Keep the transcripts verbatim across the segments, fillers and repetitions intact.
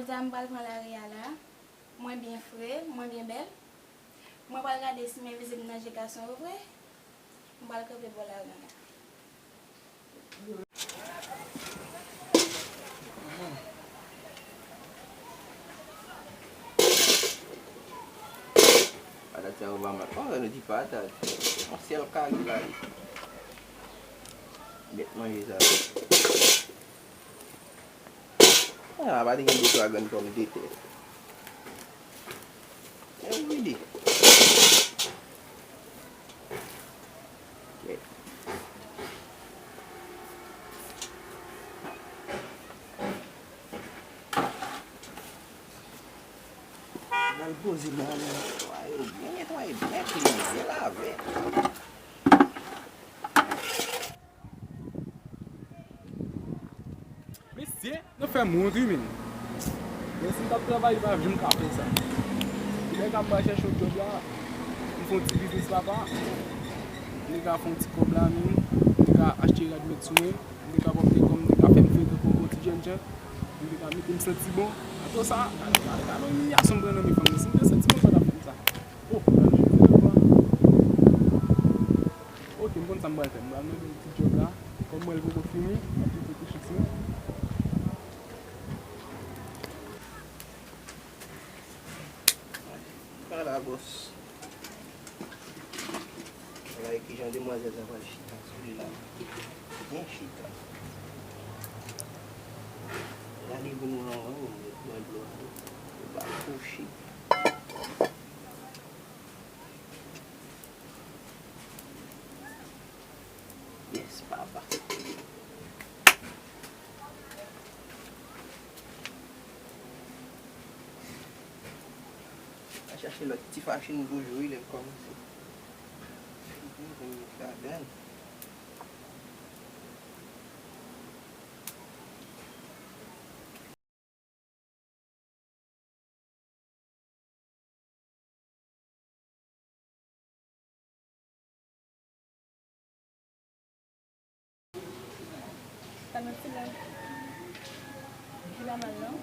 Kounya m pral pran lari a la. Mwen byen fre, mwen byen bèl. Mwen pral gade si m envizib nan je gason yo vre. M pral kanpe bò lari an la. Patat sa yo pa mal. Oh, nou di patat. Yon sèl kari la. Mèt manje sa. Ah, pa te gen de twa grenn pòmdetè. E wi li. Ok. Al poze nan netwaye, byen netwaye, byen klin, byen lave. Mesye, nou fè m wont wi menm. Men si m t ap travay, pa janm ka fè sa. Lè k ap pral chèche yon djòb la, m fè yon ti biznis papa. M te ka fè yon ti kòb la menm. M te ka achte rad met sou mwen. M te ka pòte kò m, m te ka fè m fete pou yon ti jèn jan. M te ka mete m santi bon. Ato sa, gade, gade, gade yon imiyasyon m pran nan men fanm nan. Si m te santi bon, m pa t ap fè m sa. Oh, gade yon ti djòb la. Ok, m konn sa m pral fè. M pral mande yon ti djòb la. Kòm mwen, l poko fini, m ap tou fè ti chik sou. Ala bòs. Ala kijan demwazèl sa pral chita sou li la. Byen chita. Gade pou nou anvan, nou met nan dlo a tou. Pou l pa kouche. Yes, papa. A chache lòt ti fachin pou jwe wi, lè l kòmanse. Figi vin met ladan l. Sa mèt ti la. Li pa mal non.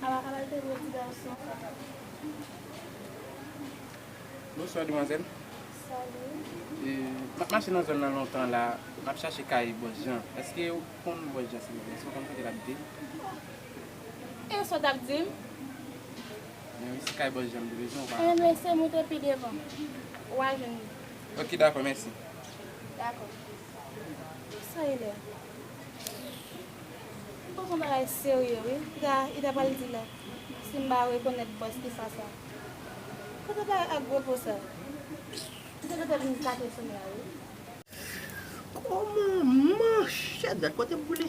Ala, ala l te vre ti gason. Bonswa, demwazèl. Salut. E, m ap mache nan zòn nan lontan la, m ap chache kay Bòs Jan. Èske ou konn Bòs Jan, silvouplè? Èske ou konn kote l abite? E sa w t ap di m? Men wi, se kay Bòs Jan m te bezwen, ou pa... Enben, mesye, moute pi devan. W a jwenn li. Ok, dakò, mèsi. Dakò. Sa e lè? M panse yon bagay serye, wi. Li ta, li ta pral di la. Si m pa rekonèt bòs ki sa sa. Kote bagay ak gwo po sa? Li ta gentan vin kate sou mwen, wi. Kòman manchèt, gad kote boule.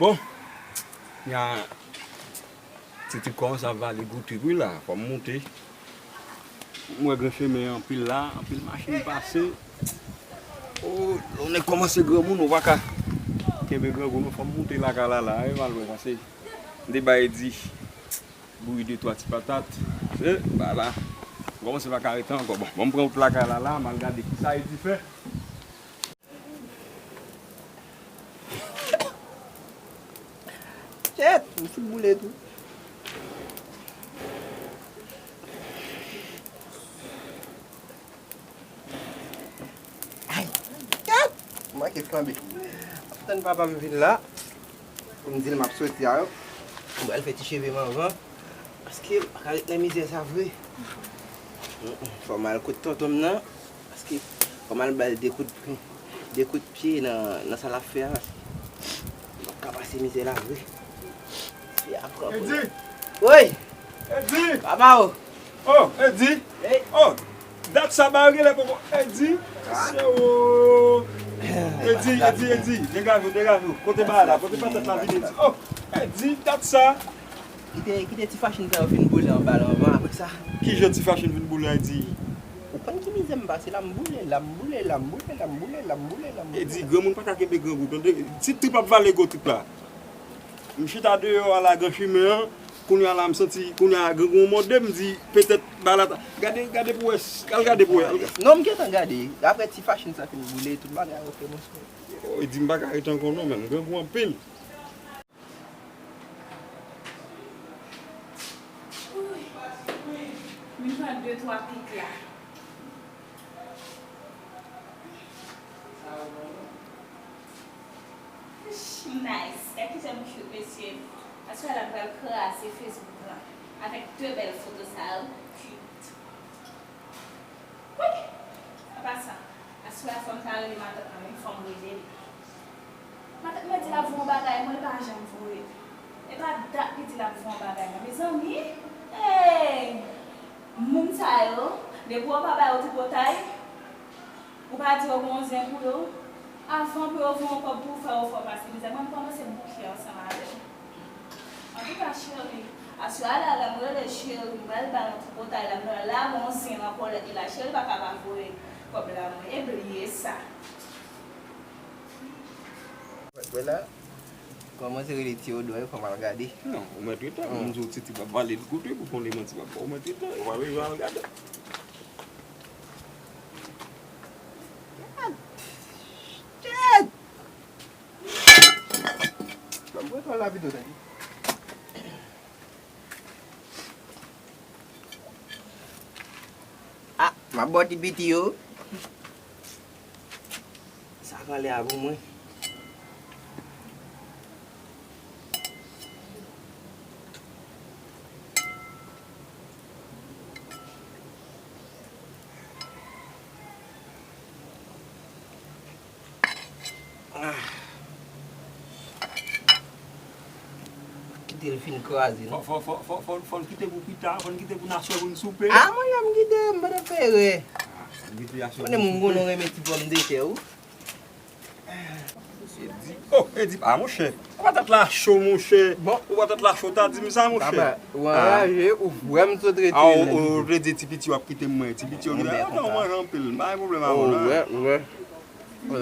Bon, ya, ti trip kòmanse ap vale gwo trip wi la, fò m moute. M wè gran chemen anpil la, anpil machin pase. O, lè w nèk kòmanse granmoun, ou pa ka kenbe grangou non, fò m moute lakay la la, e pa lwen pase. M te bay di bouyi de twa ti patat. E, ba la. M kòmanse pa ka rete ankò. Bon, bon, m pran wout lakay la la, m al gade kisa Edi fè. Kèt, m fin boule tou. Ay, kèt! M manke flanbe. M ap tann papa m vin la. Pou m di l m ap soti a yo. M pral fè ti cheve m anvan. Paske m pa ka ret nan mizè sa vre. Mm, mm, fò m al kot tonton m nan. Paske fò m al ba l de kout, de kout pye nan, nan sa l ap fè a. M p ap ka pase mizè la vre. Se aprann pou... Edi! Woy! Edi! Papa o! Oh, Edi! Hey! Oh, dat sa ba rele poko Edi! Se o! Edi, Edi, Edi! Degaje w, degaje w! Kote ba la? Kote patat la vin, Edi? Oh! Edi, dat sa! Kite, kite ti fachin sa yo fin boule anba la anvan, apre sa. Kijan ti fachin vin boule, Edi? Ou Konn ki mizè m pase la, m boule la, m boule la, m boule la, m boule la, m boule la, m boule la. E di, granmoun pa ka kenbe grangou, tande? Ti trip ap vale gwo trip la. M chita deyò a la, gran chimen an, kounye a la, m santi, kounye a, grangou an mòde m, di, petèt, bagay la ta, gade, gade pou wè, al gade pou wè, al gade. Non, m gentan gade. Apre ti fachin sa fin boule, tout bagay ok, monchè. Oh, e di m pa ka rete ankò non, menm, grangou anpil. Wi, m pran de twa pik la. Nice. Gad kijan m cute, mesye. Aswè la m pral kraze Facebook lan avèk de bèl foto sa yo. Cute. Wi! An pasan, aswè a fò m ta rele matant mwen wi, fò m rele li. Matant mwen di l ap voye yon bagay mwen, li pa janm voye. E pa dat li di l ap voye yon bagay mwen. Mezanmi, hey! Moun sa yo, depi w pa ba yo tripotay, ou pa di yo gen yon zen pou yo, avan pou yo voye yon kòb pou ou, fò yo fè w pase mizè. Mwen, m kòmanse bouke ansanm avè w. Antouka, cheri, aswè a la, lè m rele cheri, m pral ba l yon tripotay la, m pral lage yon zen nan kòlèt li la, cheri pa ka pa voye kòb la mwen, e bliye sa. Wè la, kòmanse rele Teyodò, fò m al gade. Non, ou mèt rete, m di w Titi p ap pale l koute pou fè yon demanti p ap fè, ou mèt rete, ou pa bezwen al gade. Shit! Ban m pran kòl la pito, tande. Ah, m ap ba w ti piti yo. Sa k anlè a pou mwen. Ah. Kite l fin kraze, non? Fò, fò, fò, fò, fò, fò l kite pou pita, fò l kite pou n aswè pou n soupe. Ah, mwen menm kite, m pa t ap fè erè. Konnen moun konnen w renmen ti pòmdetè, wi. Edi, oh, Edi, ah, monchè. Ou patat la cho, monchè. Bon. Ou patat la cho, ta di m sa, monchè. Papa, ou anraje, ou vrèman sot retire. Ah, ou, ou vle di ti piti w ap kite mwen. Ti piti yo genlè, ah, non, manje anpil. M pa gen pwoblèm avè w, non. Ou wè, ou wè.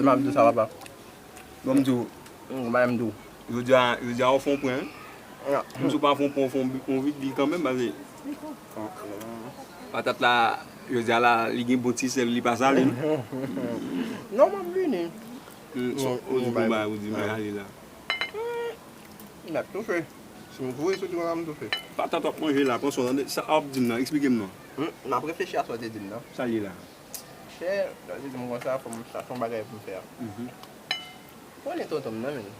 M ap di w sa, papa. Bon, m di w. M pa menm di w. Jodi a, jodi a, ou fè yon pwen, wi. M di w pa fè yon pwen, ou fè yon, yon vit li kanmenm, paske patat la, jodi a la, li gen bon ti sèl, li pa sale, non. Non, m ap vini. Hmm, so, ou di m yon bagay, ou di m bagay la. M ap toufe. Si m voye soti konsa, m toufe. Patat w ap manje la, pran swen w, tande. Sa w ap di m nan, eksplike m non. Hmm, m ap reflechi a sa w te di m nan. Sa l ye la? Chè, lè w te di m konsa, fò m chache yon bagay pou m fè a. Mhm. Konnen tonton m nan, menm.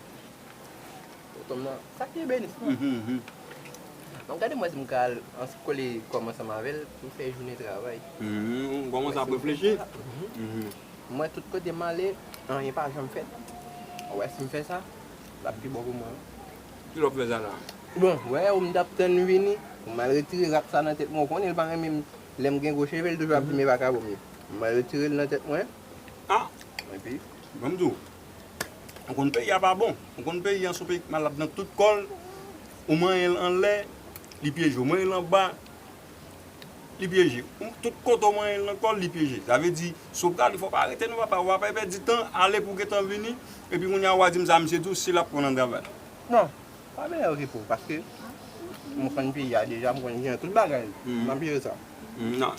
Tonton m nan, sa ki benis nan. Mhm, mhm. Donk, gade mwen si m ka al ans-, kole kòm ansanm avè l pou fè jounen travay. Mhm, ou kòmanse ap reflechi. Mhm. Mwen, tout kote m ale, anyen pa janm fèt. Ou wè, si m fè sa, l ap pi bon pou mwen. Kilè w fè sa la? Bon, wè, ou m t ap tann vini, pou m al retire rak sa nan tèt mwen, ou konnen l pa renmen m. Lè m gen gwo cheve, l toujou ap di m e vakabon m ye. M al retire l nan tèt mwen. Ah! Epi? Ban m di w. Ou konn peyi a pa bon. Ou konn peyi a se yon peyi k malad nan tout kò l. Ou manyen l anlè, li pyeje. Ou manyen l anba, li pyeje. Ou, tout kote w manyen l nan kò l, li pyeje. Sa vle di, si w prale, fò w pa rete non papa. W pa pèdi tan, ale pou w gentan vini. Epi kounye a w a di m sa misye di w, si l ap pran nan travay. Non. Pa bezwen okipe w, paske m konn peyi a deja, m konn jan tout bagay. M ap jere sa.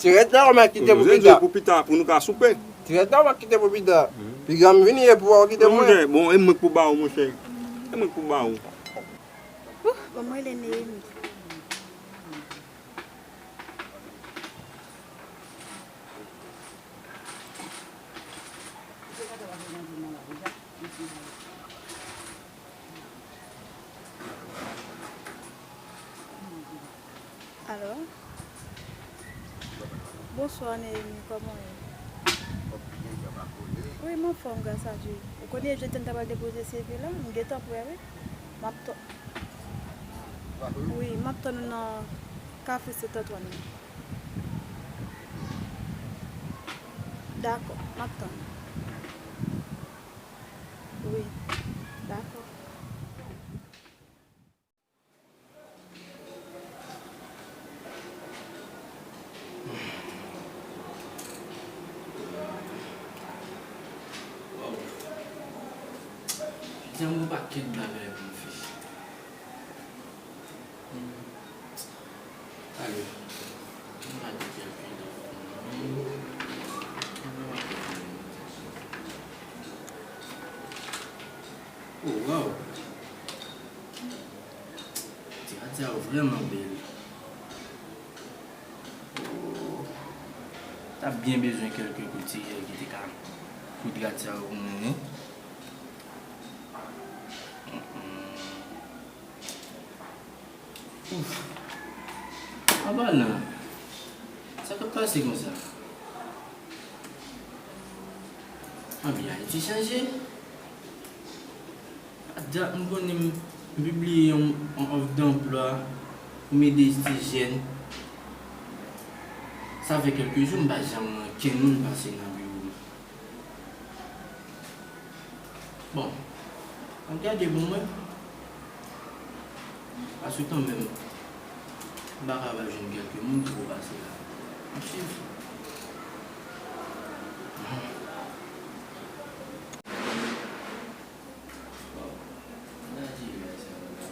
Ti rèd la, ou mèt kite pou pita. Pou pita, pou nou ka soupe. Ti rèd la, ou mèt kite pou pita. Piga m vini, epi w kite mwen. Monchè, bon, e mwen k pou ba ou, monchè. E mwen k pou ba ou. Ouh, bon, mwen rele Neyemi. Alo? Bonswa, Neyemi, kòman w ye? Wi, m anfòm, gras a Dye. Ou konnen, jodi a m ta pral depoze C V la, m gentan prè, wi. M ap t-, wi, m ap tann ou nan kafe Sent Antwàn nan. Dakò, m ap tann ou. Wi, dakò. Janm gon pakèt bagay pou m fè. Hmm. Ale. M pa di kèlke tan. Oh, wow. Ti rad sa yo vrèman bèl. Oh. T ap byen bezwen kèlke koutirye ki te ka koud rad sa yo pou mwen, wi. Mm, mm. Ouf. Anba lan. Sa k ap pase konsa? Anvi Ayiti chanje. Dat m konnen m pibliye yon, yon òf danplwa pou m ede ti jèn. Sa fè kèlke jou m pa janm wè kenn moun pase nan biwo m. Bon, ann gade pou mwen. Paske kanmenm, m pa ka pa jwenn kèlke moun ki pou pase la. M ap swiv. Bon, ann gade lè sa yo la.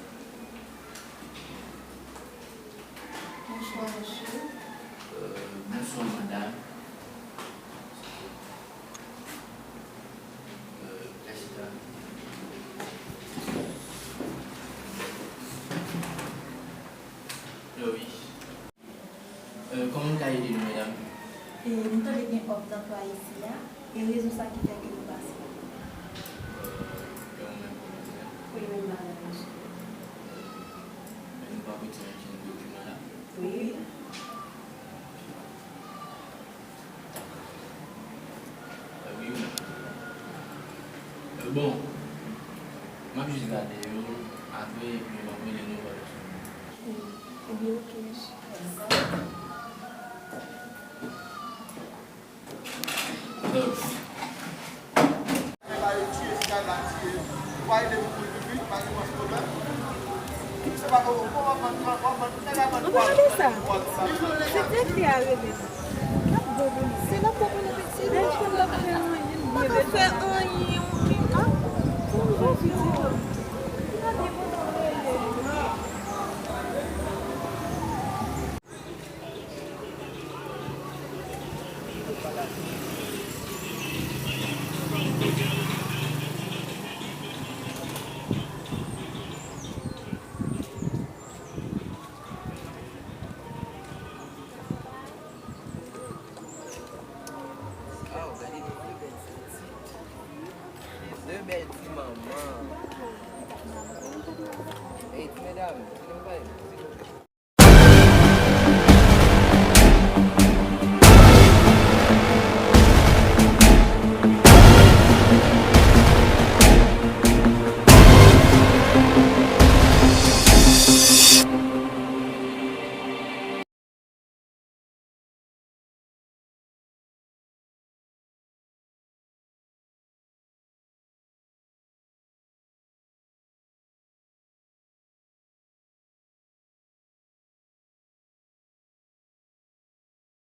Bonswa, mesye. Euh, bonswa, madam. Euh, kay chita. Alo, wi. Euh, kòman m ka ede nou, medam? E, m tande gen òf danplwa isi a, e rezon sa ki fè ke nou pase. Euh, e ou menm kòman ou ye? Wi, mwen malad, mesye. Euh, men nou pa pote ankenn dokiman la? Wi. Wi, wi. Euh, bon, m ap jis gade yo apre, epi m ap rele nou pa tèks. Ebyen, oke, mesye. Love. Ou pa gade sa? Se tèt li a rele. L ap bon pou li. Se l ap bon pou li, pitit. Lè l konn l ap fè anyen, l byen bèl. L ap fè anyen, wi. Ah, bon, bon, pitit. L ap byen kontan rele. Aw, gade de bèl ti, de bèl ti manman. Ey, ti medam, kijan w ye?